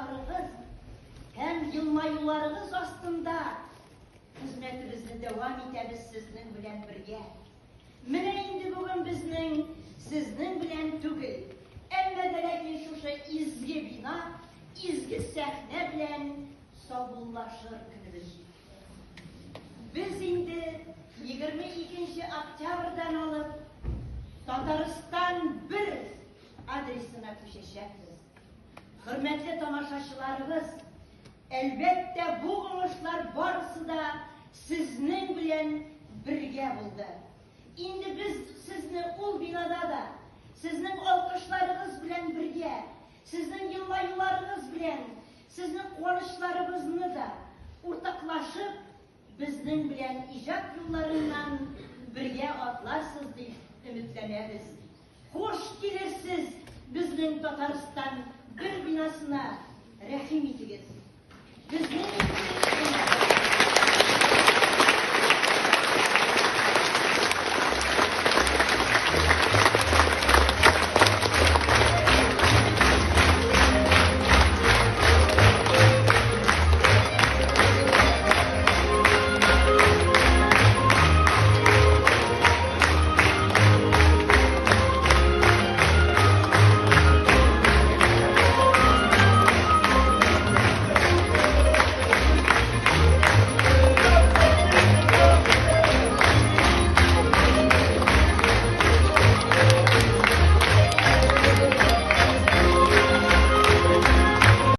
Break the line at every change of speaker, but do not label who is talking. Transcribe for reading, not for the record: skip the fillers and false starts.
алкышларыгыз һәм елмаюларыгыз астында хезмәтебезне дәвам итәбез сезнең белән бергә. Менә инде бүген безнең сезнең белән түгел, әмма дә ләкин шушы изге бина, изге сәхнә белән саубуллашыр көнебез җитте. Без инде 22 октябрьдән алып Татарстан бер адресына күчәчәкбез. Хөрмәтле тамашачыларыбыз, әлбәттә, бу уңышлар барысы да сезнең белән бергә булды. Инде без сезне ул бинада да, сезнең алкышларыгыз белән бергә, сезнең елмаюларыгыз белән, сезнең куанычларыбызны да уртаклашып, безнең белән иҗат юлларыннан бергә атларсыз дип өметләнәбез. Хуш килерсез безнең Татарстан бер бинасына, рәхим итегез. Безнең